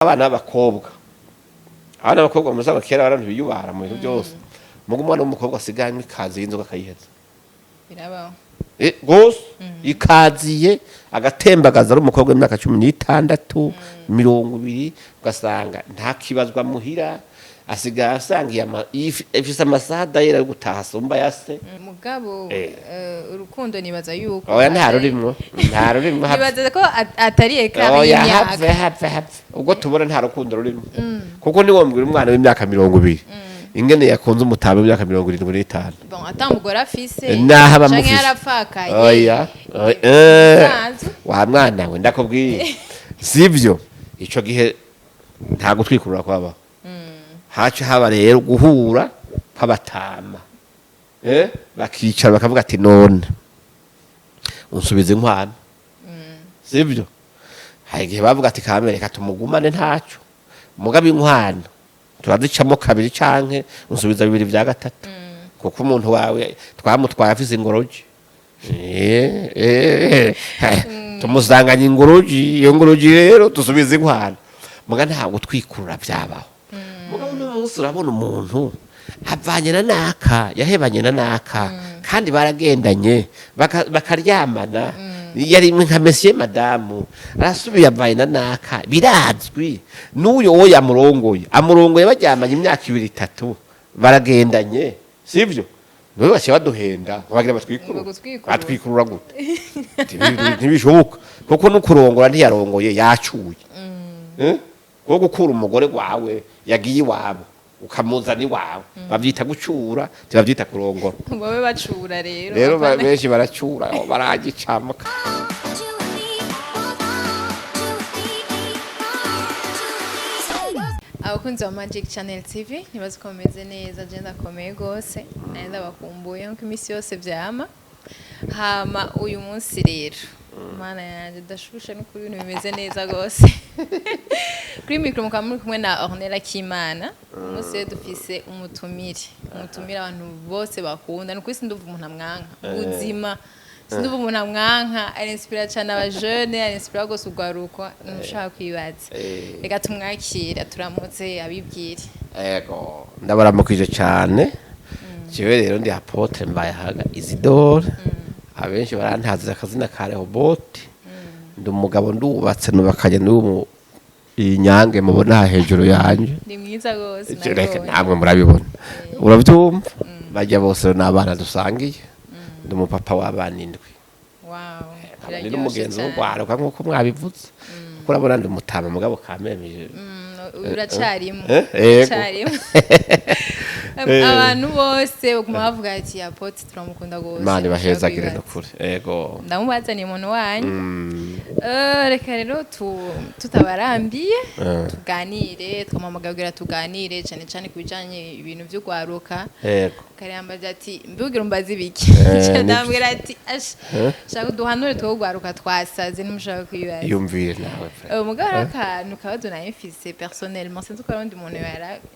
Abana b'abakobwa muzaba kera abantu biyubara mu bintu byose, mugo umwana w'umukobwa asigaye anywa ikaziye y'inzoga akayiheza. Birabaho. Gose ikaziye agatembagaza ari umukobwa w'imyaka 16, 20, ugasanga nta kibazwa muhira, asigaye asangiye ifise amasaha dayera yo gutaha asumba ya se. Mugabo urukundo nibaza yuko Oya, nta rurimwo, nta rurimwo, have. Nibaza ko atari écart Oya, y'imyaka. Have, have, have. Ubwo tubona nta rukundo rurimo, kuko ntiwombwira umwana w'imyaka 20 ingene yakunze umutama w'imyaka 75. Bon, ata mugore afise Naho aba canke amufise. yarapfakaye. Oya, oya, Bisanzwe. Wa mwana we, ndakubwiye sivyo, ico gihe nta gutwikurura kwabaho. Haca haba rero guhura kw'abatama, bakicara bakavuga ati: "None unsubiza inkwano?" Sivyo, hari igihe bavuga ati: "Kamere reka tumugumane, ntaco, mugabo inkwano turazicamo kabiri, canke unsubiza bibiri vya gatatu, kuko umuntu wawe twamutwaye afise ingoroji. Tumusanganye ingoroji, iyo ngoroji rero dusubiza inkwano." Muga ntabwo twikurura vyabaho. Mugabo uno munsi urabona umuntu avanye na naka, yahebanye na naka, kandi baragendanye, bakaryamana, yari nka monsieur madamu, arasubiye avanye na naka, birazwi n'uyo wo yamurongoye, amurongoye baryamanye imyaka 2, 3, baragendanye, sivyo? Niwe baciye baduhenda bagira batwikurura. Ngo gutwikurura. Batwikurura gute? Ntibishoboka, kuko no kurongora ntiyarongoye, yacuye. Eh? Wo gukura umugore wawe yagiye iwabo ukamuzana iwawe bavyita gucura, ntibavyita kurongora. Babe bacura rero. Rero apana. Benshi baracura baragicamo. Abakunzi ba Magic Channel TV, ntibazi ko bameze neza. Je ndakomeye gose, naye ndabakumbuye nkuko iminsi yose vyama. Hama uyu munsi rero, Mana yanje, ndashushe n'ukuri, ibintu bimeze neza gose. Kuri micro mukaba muri kumwe na Ornella Kimana. Umunsi rero dufise umutumire abantu bose bakunda. Ni ukuri sinduva umuntu amwanka ubuzima, sinduva umuntu amwanka. Arinspira cyane abajene, arinspira gose urwaruko, ntushaka kwibaza. Reka tumwakira, turamutse, abibwire. Ego, ndabaramukije cyane. Jewe rero ndi apôtre Mbayahaga Isidore, abenshi barantazira akazina ka Rehoboti. Ndi umugabo, ndubatse, nubakanye n'ubu iyi nyange mubona aha hejuru yanje. Ni mwiza gose. Reka nabibonye. Namwe murabibona, urabyumva, bajya bose ni abana dusangiye. Ndi umupapa w'abana indwi. Wow. Nkaba ndi Biraryoshe n'umugenzi cane. w'urwaruka nk'uko mwabivuze, kuko urabona ndi umutama, mugabo kamemije. Uracarimo. Eh, yego. Uracarimo. Abantu bose baguma bavuga ati: "Apôtre turamukunda gose." Imana ibahezagire. Ntushaka Nukuri, ego. Ndamubazaniye umuntu wanyu. Reka rero tutabarambiye tuganire. Twamuhamagaye kugira tuganire cyane cyane ku bijanye ibintu vy'urwaruka. Kariyambaza ati: "Mbibugira umbaze ibiki?" Ndamubwira ati: "Ash, shaka uduhanure two urwaruka twasaze, ntimushaka kwibaza." Yumvire nawe frère. Mugabo hari akantu kabazo nayo mfise personnellement, sinzi ko hari undi muntu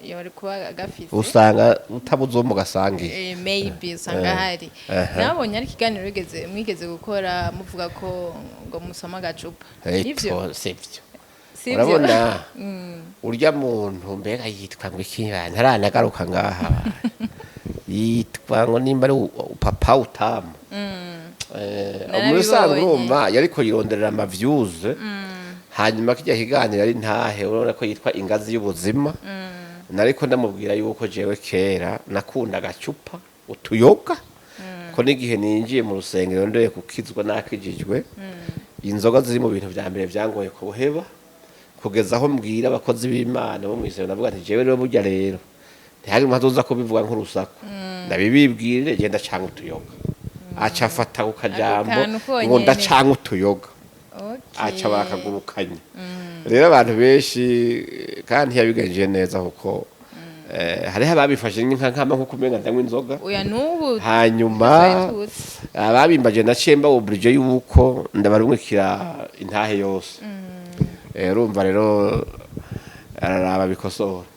yari kuba agafise. Usanga utabuze uwo mugasangiye. Maybe usanga hari. Nabonye ari ikiganiro mwigeze gukora, muvuga ko ngo musoma agacupa. Nivyo? Ego, sivyo. Sivyo? Urabona urya muntu mbega yitwa ngo iki? Ntaranagaruka ngaha, yitwa ngo nimba ari papa utamu. Narabibonye. Muri usanzwe urumva yariko yironderera ama views, hanyuma kijya kiganiro ari ntahe, urabona ko yitwa Ingazi y'Ubuzima. Nariko ndamubwira yuko jewe kera nakunda agacupa utuyoga, ko n'igihe ninjiye mu rusengero ndoye kukizwa nakijijwe, inzoga ziri mu bintu vya mbere vyangoye kuheba, kugeza aho mbwira abakozi b'Imana bo mw'isengero, ndavuga nti: "Jewe rero burya rero ntihagire umuntu azoza kubivuga nk'urusaku, ndabibibwire, genda canga utuyoga." Aca afata ku kajambo Ako kantu ngo konyene. ndacanga utuyoga. Aca barakagurukanye rero abantu benshi, kandi ntiyabigenjeje neza, kuko hariho ababifashe nka nkama, nkuko umenga ndanywa inzoga. Oya, n'ubu Hanyuma twari tuzi. ababimbaje naciye mbawuburije yuko ndabarungikira intahe yose. Urumva rero araraba bikosora.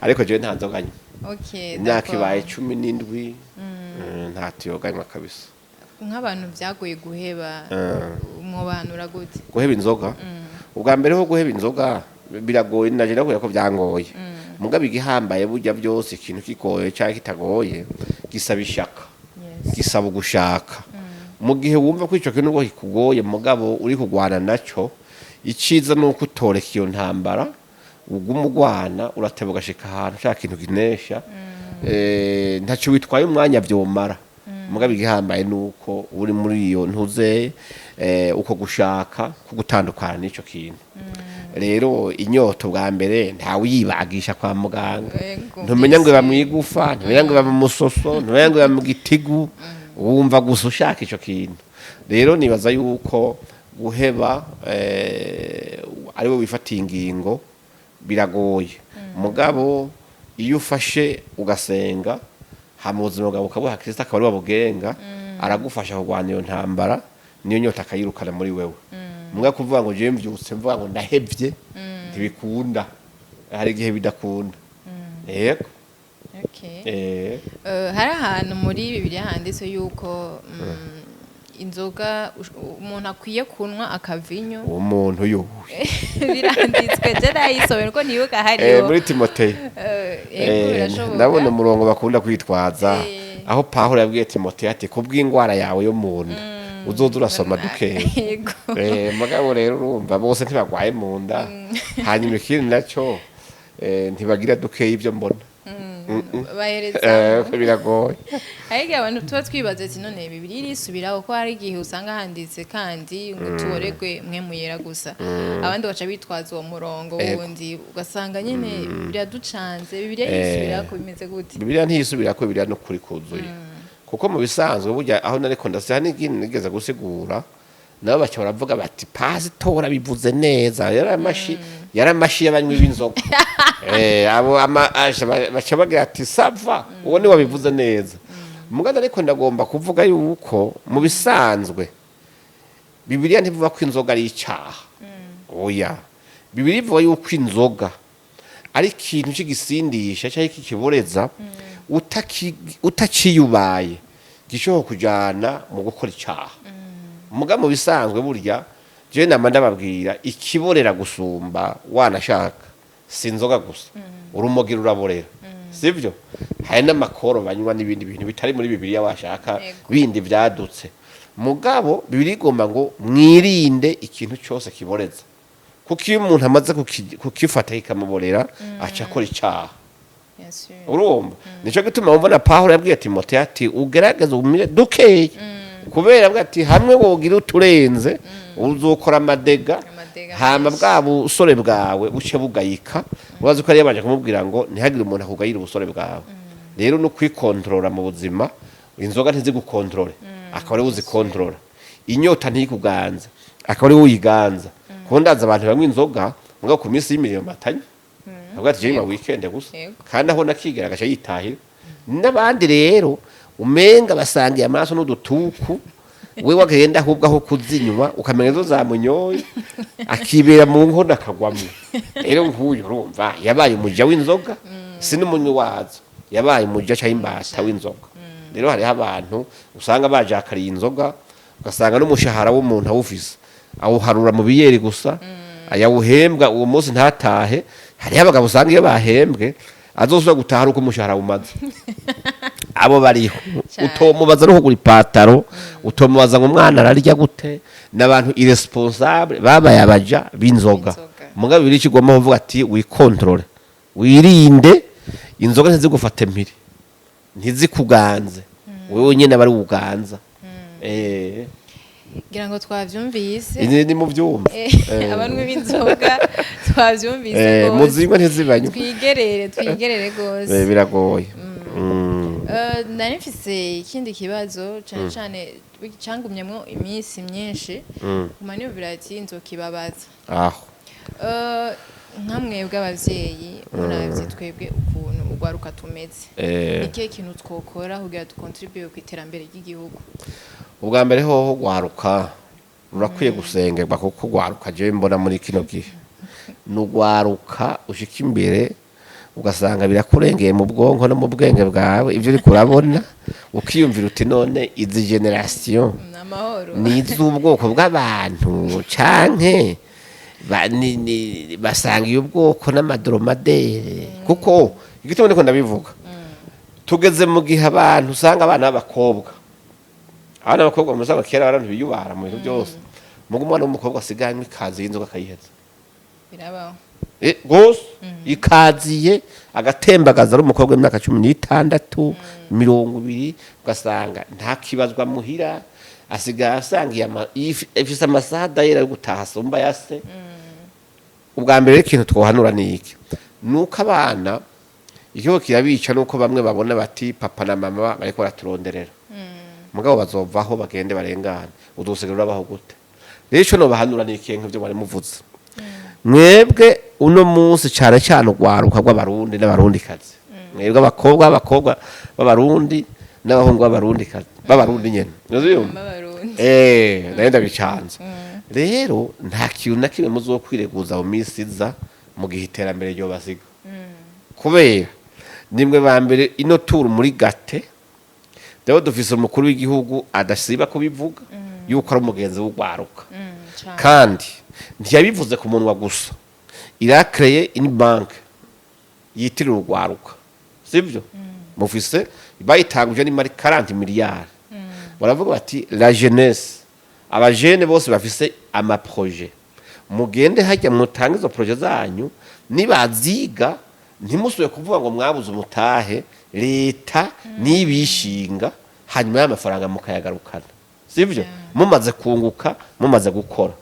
Ariko jewe nta nzoga nywa. Imyaka ibaye 17, nta tuyoga nywa kabisa. Nk'abantu byagoye guheba, mwobanura gute? Guheba inzoga, ubwa mbere ho guheba inzoga Biragoye, naje ndakubwira ko byangoye. Mugabo igihambaye burya byose, ikintu kigoye cyangwa kitagoye, gisaba ishaka, gisaba ugushaka. Mu gihe wumva ko ico kintu ubwo kikugoye, mugabo uri kugwana naco, iciza ni uko utoreka iyo ntambara, uguma ugwana, urateba ugashika ahantu cya kintu kinesha. Ntaco witwaye umwanya vyomara, mugabo igihambaye ni uko uri muri iyo ntuze, uko gushaka kugutandukana n'ico kintu. Rero inyota bwa mbere ntawe uyibagisha kwa muganga. Ntumenya ngo iba mu igufa, ntumenya ngo iba mu musoso, ntumenya ngo iba mu gitigu, wumva gusa ushaka ico kintu. Rero nibaza yuko guheba, ari we wifatiye ingingo, biragoye. Mugabo iyo ufashe ugasenga, hama ubuzima bwawe ukabuha Kristo, akaba ari we bugenga, aragufasha kurwana iyo ntambara, niyo nyota akayirukana muri wewe. Muga kuvuga ngo jewe mvyutse mvuga ngo ndahevye, ntibikunda, hari igihe bidakunda, yego. Hari ahantu muri Bibiliya handitse yuko inzoga umuntu akwiye kunywa akavinyo. Uwo muntu yuwe? Biranditswe, je nayisomera ko ntibuka hariho. Muri Timoteyo. Yego, birashoboka. Ndabona umurongo bakunda kwitwaza, aho Pawulo yabwiye Timoteyo ati kubw'indwara yawe yo mu nda uzoza urasoma dukeya. Mugabo rero urumva bose ntibagwaye mu nda. Hanyuma ikindi nacyo, ntibagira dukeya ibyo mbona. Bahereza. Biragoye. Hari igihe abantu tuba twibaza ati none Bibiliya irisubiraho, ko hari igihe usanga handitse kandi ngo tuboregwe mwe muyera gusa, abandi baca bitwaza uwo murongo wundi, ugasanga nyine biraducanze. Bibiliya irisubiraho ko bimeze gute? Bibiliya ntiyisubira, ko Bibiliya n'ukuri kuzuye, kuko mu bisanzwe burya aho nariko ndasiha n'ikindi nigeze gusigura, nabo baca baravuga bati pasitora bivuze neza, yaramashi yaramashi y'abanywi b'inzoga. Abo baca bagira ati ça va, uwo ni wabivuze neza. Mugabo ariko ndagomba kuvuga yuko mu bisanzwe Bibiliya ntivuga ko inzoga ari icaha, oya. Bibiliya ivuga yuko inzoga ari ikintu cy'igisindisha cyangwa kikiboreza, utakiyubaye gishobora kujana mu gukora icaha. Muga mu bisanzwe burya jewe nama ndababwira, ikiborera gusumba wanashaka si inzoga gusa, urumogi ruraborera, sivyo? Hari n'amakoro banywa n'ibindi bintu bitari muri Bibiliya washaka, bindi vyadutse. Mugabo Bibiliya igomba ngo mwirinde ikintu cyose kiboreza, kuko iyo umuntu amaze kukifata kikamuborera, aca akora icaha. Bien sûr. Urumva nico gituma wumva na Pawulo yabwiye Timoteyo ati ugerageze umire dukeya, kubera avuga ati hamwe wogira uturenze uzokora amadega, Amadega hama menshi. bwa busore bwawe buce bugayika. Urazi ko yari yabanje kumubwira ngo ntihagire umuntu akugayira ubusore bwawe. Rero no kwikontorora mu buzima, inzoga ntizigukontorore, akaba ari we uzikontorora, inyota ntikuganze, akaba ari we uyiganza. Kuko ndazi abantu banywa inzoga mugabo ku minsi y'imirimo batanywa, avuga ati jewe weekend gusa. Kandi aho nakigera agaca yitahira. N'abandi rero umenga basangiye amaraso n'udutuku, we wagenda ahubwo aho kuzinywa ukamenya izo zamunyoye, akibera mu nkono akagwamwo. Rero nk'uyu urumva yabaye umuja w'inzoga, si n'umunywi wazo, yabaye umuja cyangwa imbata w'inzoga. Rero hariho abantu usanga bajakariye inzoga, ugasanga n'umushahara w'umuntu awufise awuharura mu biyeri gusa, ayawuhembwa uwo munsi ntatahe. Hariho abagabo usanga iyo bahembwe azosubira gutaha ari uko umushahara umaze. Abo bariho. Utomubaza no kugura ipataro, utomubaza ngo umwana ararya gute, n'abantu irresponsable babaye abaja b'inzoga. B'inzoga. Mugabo biri kigomba kuvuga ati wikontorore, wirinde inzoga, ntizigufate mpiri, ntizikuganze, wewe nyene aba ari uganza. Ngira ngo twavyumvise. Ini ni mu byumva. Abanywi b'inzoga twavyumvise rwose. Muzinywa ntizibanywe. Twigerere, twigerere rwose. Biragoye. Nari mfise ikindi kibazo cane cane cangumyemwo iminsi myinshi, guma niyumvira ati nzokibabaza. Aho. Nka mwebwe abavyeyi, muravye twebwe ukuntu urwaruka tumeze, ikihe kintu twokora kugira dukontribuye ku iterambere ry'igihugu? Ubwa mbere hoho rwaruka rurakwiye gusengerwa, kuko rwaruka jewe mbona muri kino gihe ni urwaruka ushika imbere ugasanga birakurengeye mu bwonko no mu bwenge bwawe. Ibyo uriko urabona ukiyumvira uti none izi génération ni amahoro? Ni iz'ubwoko bw'abantu canke Basangiye ubwoko n'amadromadere, kuko igituma ndiko ndabivuga, tugeze mu gihe abantu usanga abana b'abakobwa mu usanga kera abantu biyubara mu bintu byose, mugo umwana w'umukobwa asigaye anywa ikaziye y'inzoga akayiheza. Birabaho. Gose ikaziye agatembagaza ari umukobwa w'imyaka 16, 20, ugasanga nta kibazwa muhira, asigaye asangiye ifise amasaha dayera yo gutaha asumba ya se. Ubwa mbere rero ikintu twohanura ni iki? Nuko abana ikigo kirabica, nuko bamwe babona bati papa na mama bariko baraturonderera, mugabo bazovaho bagende barengane, uzosigara urabaho gute? Rero ico nobahanura ni ikintu nk'ivyo mwari muvuze mwebwe uno munsi, cyane cyane urwaruka rw'Abarundi n'Abarundikazi, mwebwe abakobwa b'Abarundi n'abahungu b'Abarundikazi, b'Abarundi nyene. Uravyumva? B'Abarundi. Nayo ndabicanze. Rero nta kintu na kimwe muzokwireguza mu minsi iza mu gihe iterambere ryobasiga, kubera nimwe ba mbere ino turu muri gate. Rero dufise umukuru w'igihugu adasiba kubivuga yuko ari umugenzi w'urwaruka. Cane. Kandi ntiyabivuze ku munwa gusa, il a créé une banque yitiriwe urwaruka, sibyo? Mufise bayitanguje ni mari 40 miliyari. Baravuga bati la jeunesse, abajene bose bafise ama projets, mugende hajya mutange izo projets zanyu, nibaziga ntimusubire kuvuga ngo mwabuze umutahe, leta nibishinga, hanyuma y'amafaranga mukayagarukana, sibyo? Mumaze kunguka, mumaze gukora.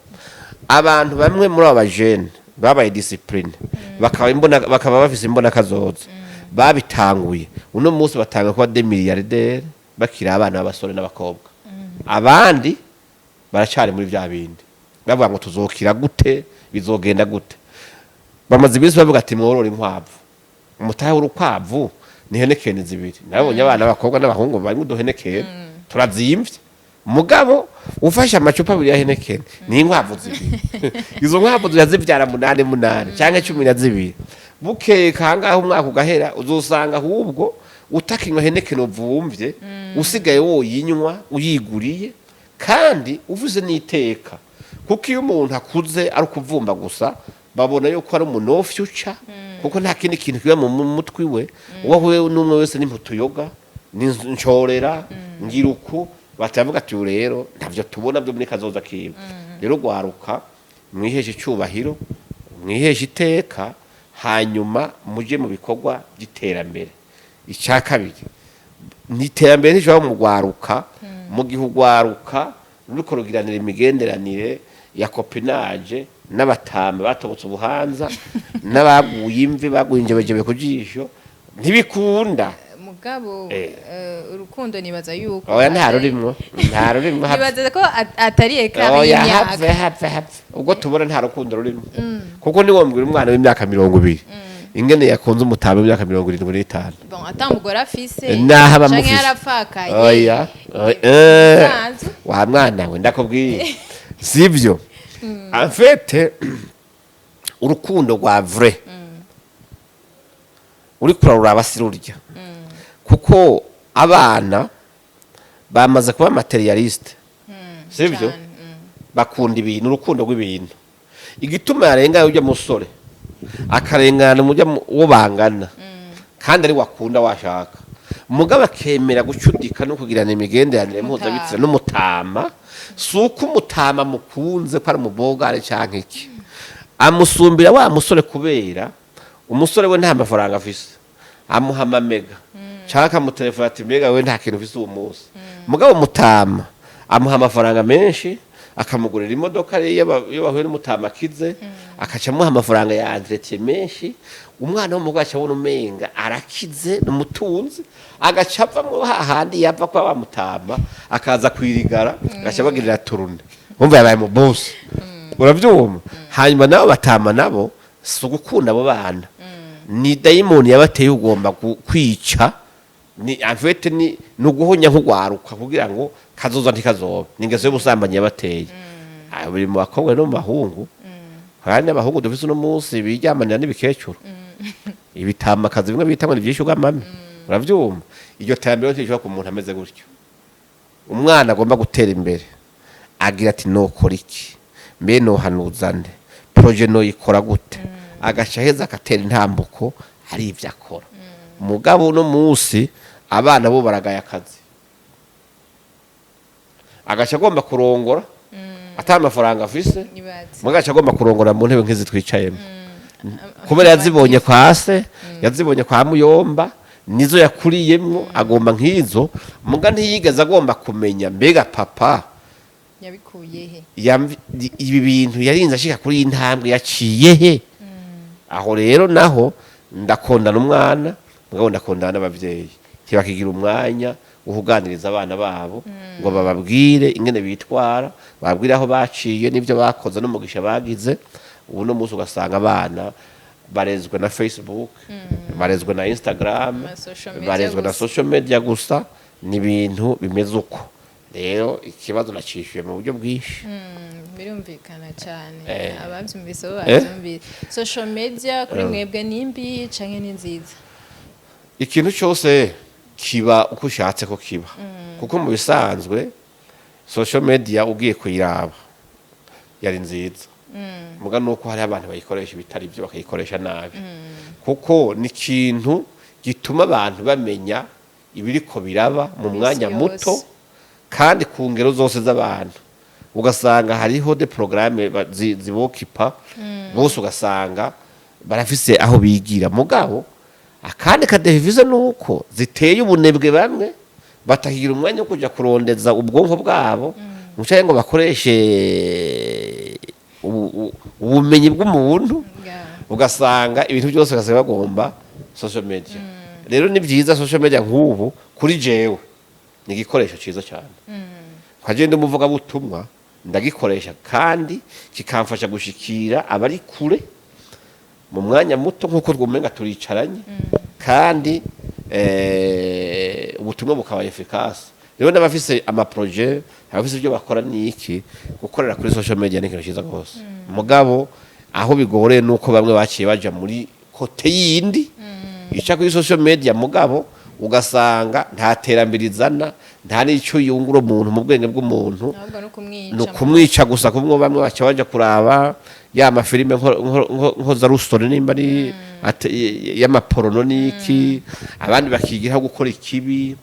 Abantu bamwe muri aba bajene babaye discipline, bakaba imbona, bakaba bafise imbona kazoza, babitanguye uno munsi batanga kuba des milliardaires bakiri abana b'abasore n'abakobwa. Abandi baracari muri vya bindi bavuga ngo tuzokira gute, bizogenda gute. Bamaze iminsi bavuga ati mworora inkwavu, umutahe w'urukwavu ni Heineken zibiri. Nabonye abana b'abakobwa n'abahungu bari mu Heineken turazimvye, mugabo ufashe amacupa abiri ya Heineken ni inkwavu zibiri. Izo nkwavu zivyara munani munani canke 12. Bukeye kangahe umwaka ugahera, uzosanga ahubwo utakinywa Heineken uvumvye, usigaye woyinywa uyiguriye, kandi uvuze n'iteka, kuko iyo umuntu akuze ari ukuvumba gusa, babona yuko ari umuntu wo future, kuko nta kindi kintu kiba mu mutwe we. Uwo ahuye n'umwe wese n'imputu yoga n'inshorera ngiruku, batavuga ati ubu rero ntavyo tubona byo muri kazoza kiwe. Rero gwaruka, mwiheshe icyubahiro, mwiheshe iteka, hanyuma muje mu bikorwa by'iterambere. Icya kabiri ni iterambere ntishobora mu gwaruka mu gihe ugwaruka ruriko rugiranira imigenderanire ya copinage n'abatama batobotse ubuhanza n'abaguye imvi, baguye injebejebe ku jisho, ntibikunda. Mugabo urukundo nibaza yuko Oya, nta rurimwo, nta rurimwo, have. Nibaza ko atari écart Oya, y'imyaka. Have, have, have. Ubwo tubona nta rukundo rurimo, kuko ntiwombwira umwana w'imyaka 20 ingene yakunze umutama w'imyaka 75. Bon, ata mugore afise Naho aba canke amufise. yarapfakaye. Oya, oya, Bisanzwe. Wa mwana we, ndakubwiye sivyo. En fait, urukundo rwa vrai uriko uraruraba si rurya, kuko abana bamaze kuba matérialistes, sivyo? Cane, Bakunda ibintu, urukundo rw'ibintu. Igituma yarengana ujya musore akarengana mujya uwo bangana kandi ari wakunda washaka, mugabo akemera gucudika no kugirana imigenderanire mpuzabitsina n'umutama, si uko umutama mukunze ko ari umubogare canke iki, amusumbira wa musore, kubera umusore we nta mafaranga afise, amuha amamega canke akamutelefona ati mbega we nta kintu ufise uwo munsi. Mugabo mutama amuha amafaranga menshi, akamugurira imodoka. Rero iyo bahuye n'umutama akize, akaca amuha amafaranga ya entretien menshi, umwana w'umugabo aca abona umenga arakize, ni umutunzi, agaca avamwo hahandi yava kwa wa mutama, akaza kwirigara, agaca bagirira tournée, wumva yabaye mu boss, uravyumva? Hanyuma nabo batama nabo si ugukunda abo bana, ni dayimoni yabateye ugomba kwica, ni en fait ni uguhonya nk'ugwaruka kugira ngo kazoza ntikazoba, ni ingeso y'ubusambanyi yabateye. Ayo biri mu bakobwa no mu bahungu. Hari n'abahungu dufise uno munsi biryamanira n'ibikecuru, ibitamakazi bimwe bita ngo ni vyinshi ugamame, uravyumva? Iryo terambere ntirishobora ku muntu ameze gutyo. Umwana agomba gutera imbere agira ati nokora iki, mbe nohanuza nde? Projet noyikora gute? Agaca aheza agatera intambuko, hari ibyo akora. Mugabo uno munsi abana bo baragaya akazi, agaca agomba kurongora ata amafaranga afise. Ibaze. Mugaca agomba kurongora mu ntebe nk'izi twicayemo, kubera yazibonye kwa se, yazibonye kwa muyomba, nizo yakuriyemwo, agomba nk'izo. Muga ntiyigeze agomba kumenya mbega papa yabikuye he? Ibi bintu yarinze ashika kuri iyi ntambwe yaciye he? Aho rero naho ndakondana umwana, mugabo ndakondana n'abavyeyi, ntibakigira umwanya wo kuganiriza abana babo ngo bababwire ingene bitwara, bababwire aho baciye n'ibyo bakoze n'umugisha bagize. Ubu no munsi ugasanga abana barezwe na Facebook, barezwe na Instagram, Ama social media barezwe na gusa. social media gusa. Ni ibintu bimeze uko. Rero ikibazo nacishuye mu buryo bwinshi. Birumvikana cyane. Ababyumvise bo babyumvise. Social media kuri mwebwe ni mbi canke ni nziza? Ikintu cyose kiba uko ushatse ko kiba, kuko mu bisanzwe social media ugiye kuyiraba yari nziza, muga nuko hari abantu bayikoresha ibitari byo, bakayikoresha nabi, kuko ni ikintu gituma abantu bamenya ibiriko biraba mu Isi mwanya yose. muto kandi ku ngero zose z'abantu. Ugasanga hariho des programmes zibokipa bose, ugasanga barafise aho bigira. Mugabo akandi kadevize nuko ziteye ubunebwe, bamwe batakigira umwanya wo kuja kurondeza ubwonko bwabo ngo ngo bakoreshe ubumenyi bw'umuntu. Ugasanga ibintu byose ugasanga bagomba social media. Rero ni byiza social media, nk'ubu kuri jewe ni igikoresho cyiza cyane. Nkagenda umuvugabutumwa, ndagikoresha kandi kikamfasha gushikira abari kure mu mwanya muto, nk'uko twumenga turicaranye, kandi ubutumwa bukaba efficace. Rero n'abafise ama projets, abafise ibyo bakora, niki gukorera kuri social media ni ikintu cyiza rwose. Mugabo aho bigoreye nuko bamwe baciye baja muri côté yindi ica kuri social media, mugabo ugasanga nta terambere izana, nta n'icyo yungura umuntu mu bwenge bw'umuntu. Ahubwo no kumwica. Ni ukumwica gusa. Kumwe bamwe baca baja kuraba ya mafilime nkozarusoni, nimba ari y'amaporono n'iki, abandi bakigiraho gukora ikibi,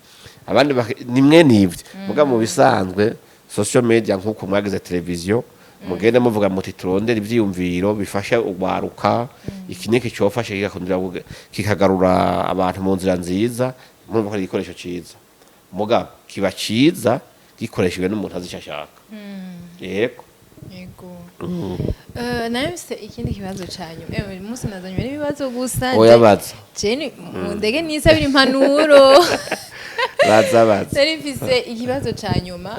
abandi ni mwe n'ivyo. Mugabo mu bisanzwe social media, nk'uko mwagize televiziyo, mugende muvuga muti turondere ivyiyumviro bifasha ugwaruka, iki niki cofasha kigakundira kikagarura abantu mu nzira nziza. Murumva ko ari igikoresho ciza, mugabo kiba ciza gikoreshejwe n'umuntu azi ico ashaka. Yego. Yego. Nawe mfise ikindi kibazo ca nyuma. Uyu munsi nazanywe n'ibibazo gusa. Oya, baza. Je mu ndege nisabira impanuro. Baza, baza. Nari mfise ikibazo ca nyuma.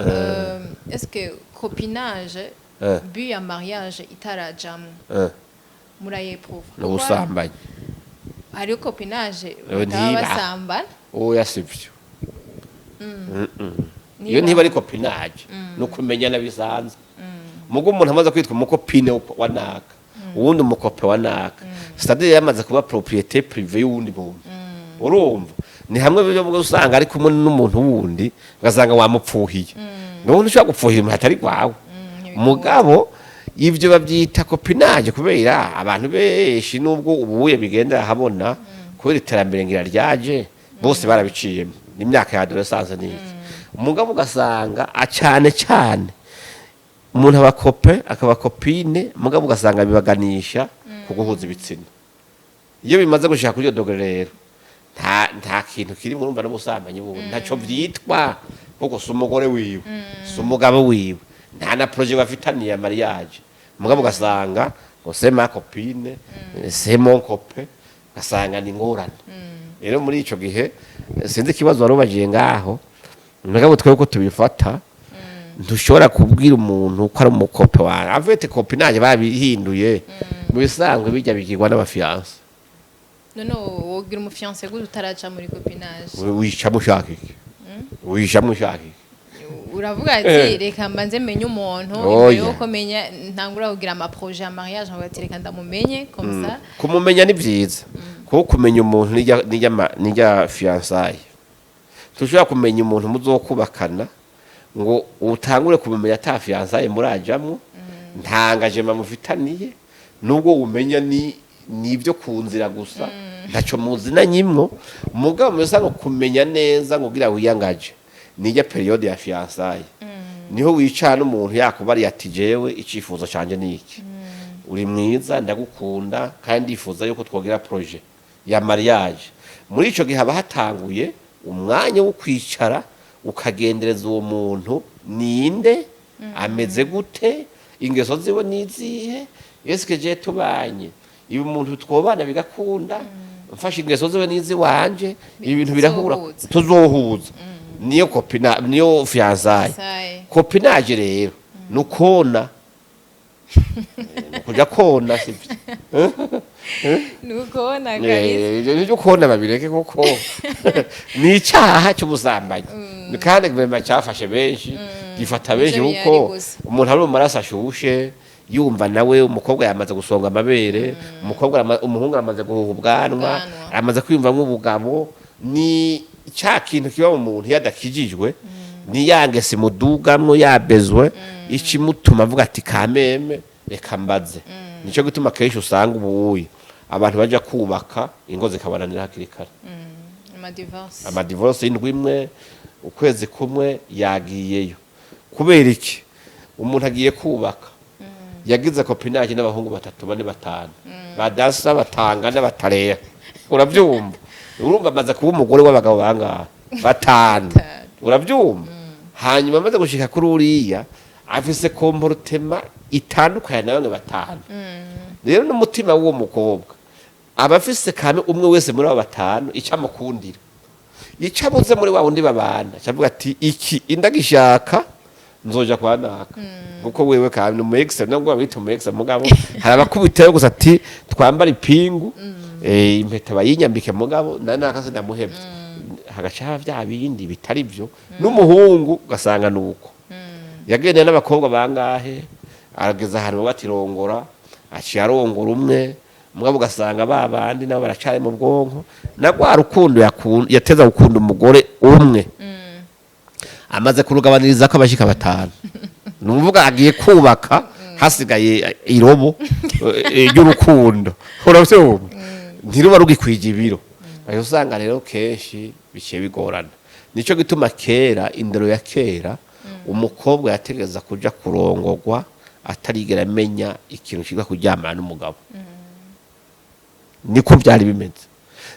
Est-ce que copinage but ya mariage itarajamwo murayeprouva? Ni ubusambanyi. Hariho copinage bataba ntiba. basambana. Oya, sivyo. Iyo ntiba ari copinage, ni ukumenyana bisanzwe. Mugo umuntu amaze kwitwa umu copine wa naka, uwundi umu copain wa naka, c'est-à-dire yamaze kuba propriété privée y'uwundi muntu. Urumva ni hamwe byo bwo usanga ari kumwe n'umuntu wundi, ugasanga wamupfuhiye. Nubundi ushobora gupfuhira umuntu atari rwawe. Mugabo ivyo babyita copinage kubera abantu benshi, nubwo ubuye bigenda habona kubera iterambere ngira ryaje, bose barabiciyemo n'imyaka ya adolescence n'iki. Mugabo ugasanga cyane cyane umuntu aba copain akaba copine, mugabo ugasanga bibaganisha ku guhuza ibitsina. Iyo bimaze gushika kuri iyo degré rero, nta kintu kiri, murumva n'ubusambanyi bundi ntaco vyitwa, kuko si umugore wiwe, si umugabo wiwe, nta na projet bafitaniye ya mariage. Mugabo ugasanga ngo c'est ma copine, c'est mon copain, ugasanga ni ingorane. Rero muri ico gihe sinzi ikibazo wari ubajiye ngaho, mugabo twebwe uko tubifata, ntushobora kubwira umuntu ko ari umu copain wawe. En fait copinage babihinduye, mu bisanzwe bijya bigirwa n'aba fiancés. None wogira umu fiancé gute utaraca muri copinage? Wicamo ushaka iki? Wicamo ushaka iki? Uravuga ati reka mbanze menye umuntu Oya. imbere yuko menya ntangura kugira ama projets ya mariage, nkavuga ati reka ndamumenye comme ça. Kumumenya ni byiza, kuko kumenya umuntu nijya fiançailles. Tushobora kumenya umuntu muzokubakana ngo utangure kumumenya ata fiançailles murajamwo, nta engagement mufitaniye. Nubwo umenya ni nibyo ku nzira gusa, ntaco muzina nyimwo. Mugabo musanga kumenya neza ngo gira wiyangaje nijya période ya fiançailles, niho wicara n'umuntu yakubariye ati: "Jewe icifuzo canje ni iki, uri mwiza, ndagukunda, kandi ndifuza yuko twogira projet ya mariage." Muri ico gihe haba hatanguye umwanya wo kwicara ukagendereza uwo muntu: ninde, ameze gute, ingeso ziwe nizihe, eske je tubanye ibi umuntu twobana bigakunda, mfashe ingeso ziwe n'iziwanje, ibi bintu birahura, Tuzohuza. tuzohuza. Niyo copina, niyo fiançailles. Saye. Copinage rero nukona, nukuja kona, sivyo? Nukubona kabisa. Ibyo kona babireke, kuko ni icaha cy'ubusambanyi, kandi guverinoma cyafashe benshi, gifata benshi, Ivyo kuko bihari gusa. umuntu ari mu maraso ashushe, yumva nawe umukobwa yamaze gusonga amabere, umukobwa umuhungu aramaze guhuha ubwanwa, Ubwanwa. amaze kwiyumvamo ubugabo. Ni cya kintu kiba mu muntu iyo adakijijwe, ni ya ngeso imudugamwo yabezwe, ikimutuma avuga ati: "Kameme, reka mbaze." Nicyo gituma kenshi usanga ubuye abantu baja kubaka ingo zikabananira hakiri kare. Amadivorce. Amadivorce y'indwi imwe, ukwezi kumwe, yagiyeyo. Kubera iki? Umuntu agiye kubaka yagize copinage n'abahungu batatu, bane, batanu, badasa, batangana, batareha. Urabyumva? Urumva amaze kuba umugore w'abagabo bangahe? Batanu. Batanu. Urabyumva? Hanyuma amaze gushika kuri uriya afise comportement itandukanye na bamwe batanu. Rero n'umutima w'uwo mukobwa aba afise kame umwe wese muri abo batanu icyo amukundira, icyo abuze muri wa wundi babana, acavuga ati: "Iki indagishaka, nzoja kwa naka." Kuko wewe kandi umu ex, nubwo babita umu ex, mugabo hari abakubitayo gusa ati: "Twambara ipingu, impeta bayinyambike, mugabo na naka sindamuhevye." Hagaca haba vya bindi bitari byo. N'umuhungu ugasanga nuko yagendeye n'abakobwa bangahe, arageza ahantu bati: "Rongora." Aciye arongora umwe, mugabo ugasanga ba bandi nabo baracari mu bwonko na rwa rukundo yateza gukunda umugore umwe, amaze kurugabaniriza ko abashika batanu. Ni ukuvuga agiye kubaka hasigaye irobo ry'urukundo, uravyumva, ntiruba rugikwije ibiro. Aho usanga rero kenshi biciye bigorana. Nico gituma kera, indero ya kera, umukobwa yategereza kuja kurongogwa atarigera amenya ikintu kiga kuryamana n'umugabo. Niko byari bimeze.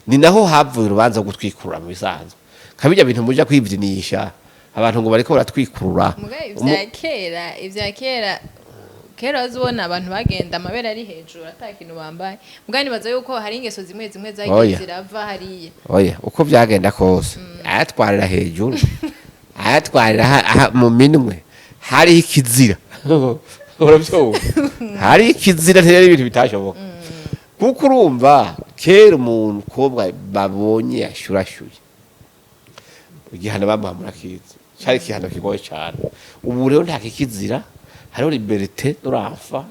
Ni naho havuye urubanza rwo gutwikurura. Mu bisanzwe kabijya bintu muja kwivyinisha abantu ngo bariko baratwikurura. Muga ivya kera kera wazibona abantu bagenda amabere ari hejuru, ata kintu bambaye. Muga nibaza yuko hari ingeso zimwe zimwe zagiye Oya. zirava hariya. Oya, uko byagenda kose, ayatwarira hejuru, ayatwarira mu minwe, hariho ikizira. Urabyumva? Hariho ikizira, ntiyari ibintu bitashoboka. Kuko urumva kera umuntu umukobwa babonye yashurashuye, igihano bamuha murakizi, cyari igihano kigoye cyane. Ubu rero nta kikizira, hariho liberté de l'enfant,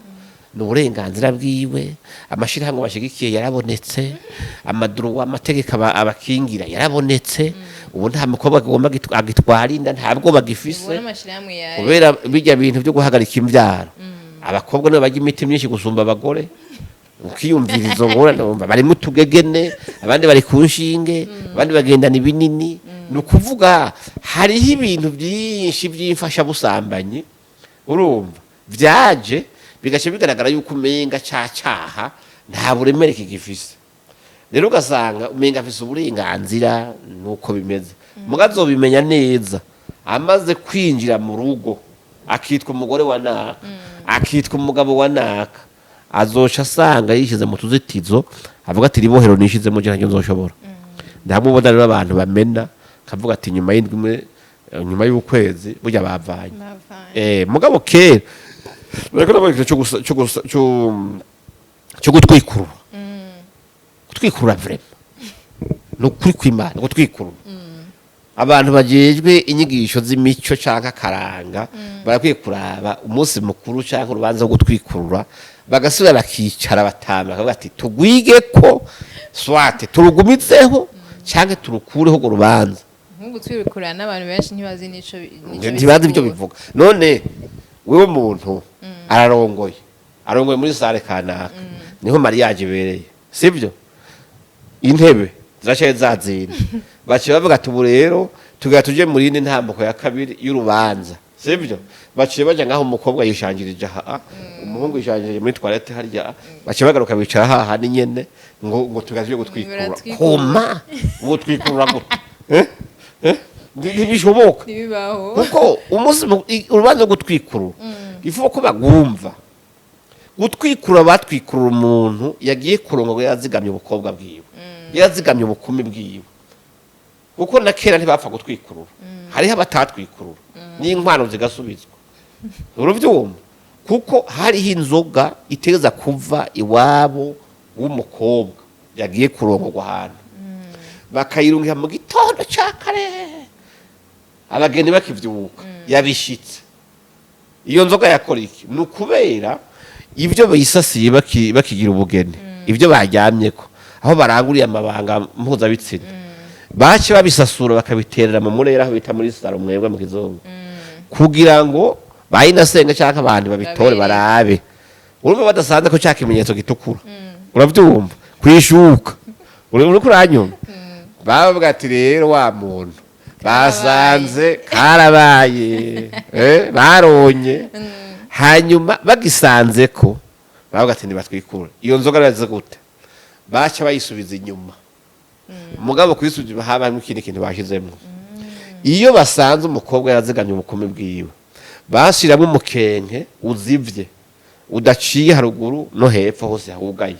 ni uburenganzira bwiwe. Amashyirahamwe bashigikiye yarabonetse, amadroits, amategeko abakingira yarabonetse. Ubu nta mukobwa agomba agitwara inda, ntabwo bagifise. Ubona amashirahamwe ya Kubera bijya bintu byo guhagarika imbyaro, abakobwa nibo barya imiti myinshi gusumba abagore. Ukiyumvira izo ngorane, wumva barimo utugegene, abandi bari ku nshinge, abandi bagendana ibinini. Ni ukuvuga hariho ibintu byinshi by'imfashabusambanyi, urumva, byaje bigaca bigaragara yuko umenga ca caha nta buremere kigifise. Rero ugasanga umenga afise uburenganzira. Nuko bimeze. Muga azobimenya neza amaze kwinjira mu rugo, akitwa umugore wa naka, akitwa umugabo wa naka. Azoca asanga yishyize mu tuzitizo, avuga ati: "Ribohero nishizemo je ntaryo nzoshobora." Ndamubona rero abantu bamena, kavuga ati nyuma y'indwi imwe, nyuma y'ukwezi, burya bavanye. Bavanye. Mugabo kera bariko ndavuga ikintu cyo gutwikurura. Gutwikurura vraiment, ni ukuri kw'Imana, gutwikurura. Abantu bajejwe inyigisho z'imico canke akaranga barakwiye kuraba umunsi mukuru canke urubanza rwo gutwikurura, bagasubira bakicara batama, bakavuga ati: "Tugwige ko swate turugumitseho canke turukureho urwo rubanza." Nk'ubu twibikurana n'abantu benshi ntibazi nico Ntibazi ibyo bisigura. bivuga. None wewe muntu ararongoye. Arongoye muri salle kanaka, niho mariage ibereye, sibyo? Intebe zirashaye zazindi, baciye bavuga ati ubu rero tugira tuje muri yindi ntambuko ya kabiri y'urubanza, sibyo? Baciye baja ngaho, umukobwa yishanjirije aha, umuhungu yishanjirije muri toilette harya, baciye bagaruka bicara hahandi nyene ngo tugira tuje gutwikurura. Baratwikurura. Koma gutwikurura gute? Eh? Eh? Ntibishoboka. Ntibibaho. Kuko umunsi urubanza rwo gutwikurura ifu ko bagumva gutwikurura, batwikurura umuntu yagiye kurongo yazigamye ubukobwa bwiwe, yazigamye ubukumi bwiwe, kuko na kera ntibapfa gutwikurura, hariho abatatwikurura n'inkwano zigasubizwa, uruvyumva? Kuko hariho inzoga iteza kuva iwabo w'umukobwa yagiye kurongorwa ahantu, bakayirungira mu gitondo ca kare abageni bakivyuka yabishitse. Iyo nzoga yakora iki? Ni ukubera ibyo bisasiye bakigira ubugeni, ibyo baryamyeko, aho baranguriye amabanga mpuzabitsina, bace babisasura bakabiterera mu murera, aho bita muri salon mwebwe mu kizungu, kugira ngo bayinasenga cyangwa abantu babitore. Babere. Barabe, urumva badasanze ko cya kimenyetso gitukura, urabyumva, kwishuka uri kuranyuma, bavuga ati rero wa muntu basanze karabaye, baronye. Hanyuma bagisanze ko bavuga ati ntibatwikure iyo nzoga, biraze gute? Baca bayisubiza inyuma. Mugabo kuyisubiza inyuma haba harimo ikindi kintu bashyizemo. Iyo basanze umukobwa yarazigamye ubukumi bwiwe, bashyiramo umukenke uzivye, udaciye haruguru no hepfo, hose hugaye.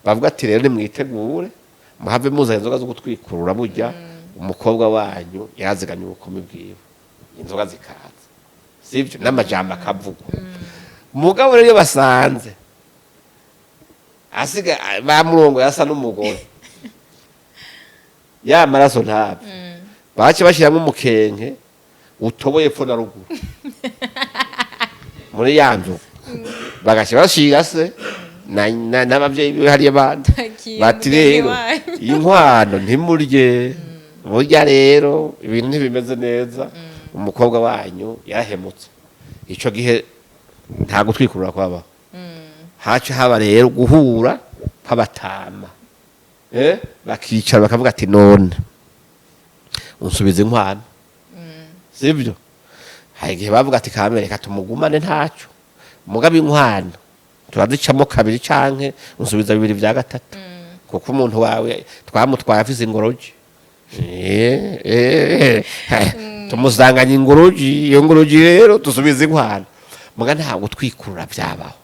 Bavuga ati rero nimwitegure, muhave muzana inzoga zo gutwikurura, burya umukobwa wanyu yarazigamye ubukumi bwiwe. Inzoga zikaza, sibyo? N'amajambo akavugwa. Mugabo rero iyo basanze asiga bamurongo yasa n'umugore, ya maraso ntabwo bace bashyiramo umukenke utoboye epfo na ruguru muri ya nzu, bagashyira bashyira se n'abavyeyi biwe hariya bandi. Akira bati umugeni rero wanyu. Inkwano ntimurye, burya rero ibintu ntibimeze neza, umukobwa wanyu yarahemutse. Ico gihe nta gutwikurura kwabaho. Haca haba rero guhura kw'abatama, bakicara bakavuga ati none unsubiza inkwano, sibyo? Hari igihe bavuga ati kamere reka tumugumane ntaco, mugabo inkwano turazicamo kabiri canke unsubiza bibiri vya gatatu, kuko umuntu wawe twamutwaye afise ingoroji. Tumusanganye ingoroji, iyo ngoroji rero dusubiza inkwano. Muga ntabwo twikurura vyabaho.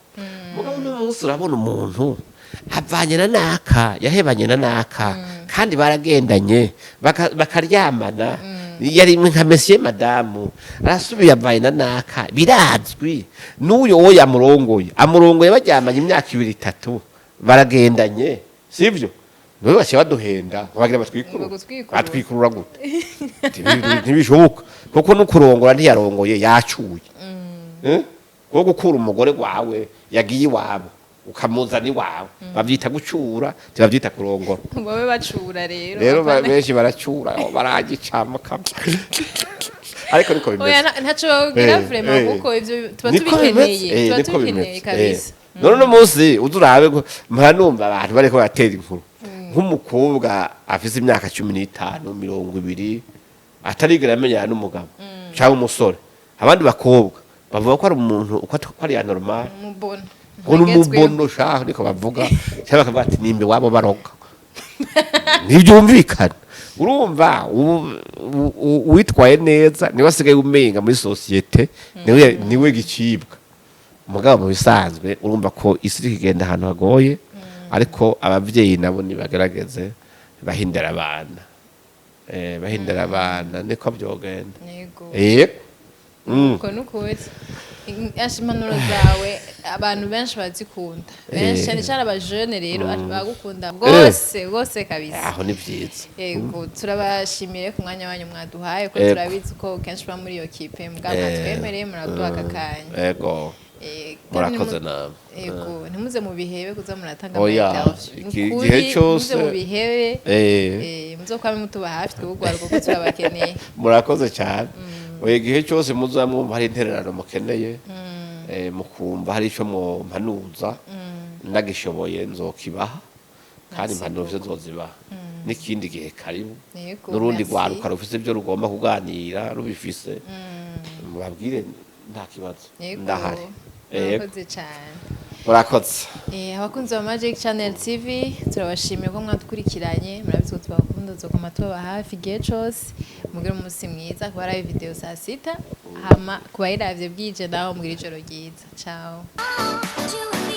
Mugabo uno munsi urabona umuntu avanye na naka, yahebanye na naka, kandi baragendanye bakaryamana, yari nka monsieur madamu, arasubiye avanye na naka, birazwi n'uyo wo yamurongoye, amurongoye baryamanye imyaka ibiri itatu, baragendanye, sivyo? Niwe baciye baduhenda bagira batwikurura. Ngo gutwikurura. Batwikurura gute? Ntibishoboka, kuko no kurongora ntiyarongoye, yacuye. Eh? Kuko gukura umugore wawe yagiye iwabo ukamuzana iwawe bavyita gucura, ntibavyita kurongora. Babe bacura rero. Rero apana. Benshi baracura baragicamo kamwe, ariko niko Oya, bimeze. Ntaco babwira vraiment, kuko ivyo tuba Niko bimeze, tubikeneye, tuba niko tubikeneye bimeze, kabisa. None uno munsi uza urabe ko mpora numva abantu bariko baratera inkuru nk'umukobwa afise imyaka 15, 20, atarigera amenyana n'umugabo cyangwa umusore, abandi bakobwa bavuga ko ari umuntu uko ko ari anormal. Umubono. Ngo ni Agezweho. umubono shaho, niko bavuga, cyangwa bakavuga ati nimbe wabo baroga, ntibyumvikana. Urumva uwitwaye neza niwe asigaye umenga muri société niwe gicibwa. Mugabo mu bisanzwe urumva ko isi iri kugenda ahantu hagoye, ariko abavyeyi nabo nibagerageze bahindura abana, bahindura abana, niko byogenda. Yego. Yego. Uko nukuri. Impanuro zawe abantu benshi barazikunda, benshi, cyane cyane abajene rero bagukunda rwose rwose kabisa. Aho ni vyiza. Yego, turabashimiye ku mwanya wanyu mwaduhaye, ko turabizi ko kenshi uba muri iyo kipe mbwa mwatwemereye muraduha aka kanya. Yego. Kandi Murakoze namwe. Yego, ntimuze mu bihebe kuza muratanga Oya, ama interview. Ni igihe ukuri, cose. muze mu bihebe. Muzokwame mutuba hafi twebwe urwaruka kuko turabakeneye. Murakoze cyane. Oya, igihe cyose muzamwumva hari intererano mukeneye. Mukumva hari ico mwompanuza, ndagishoboye nzokibaha, kandi Merci impanuro vyo beaucoup. nzozibaha. N'ikindi gihe karibu. Yego, N'urundi merci. rwaruka rufise ibyo rugomba kuganira rubifise, mubabwire, nta kibazo. Yego. Ndahari. Yego. Murakoze cyane. Murakoze. Abakunzi ba Magic Channel TV, turabashimiye ko mwadukurikiranye. Murabizi ko tubakunda, tuzokoma tubaba hafi igihe cose. Mugire umunsi mwiza. Kuba ari video saa 6, hama kubayiravye bwije naho mugire ijoro ryiza. Ciao. You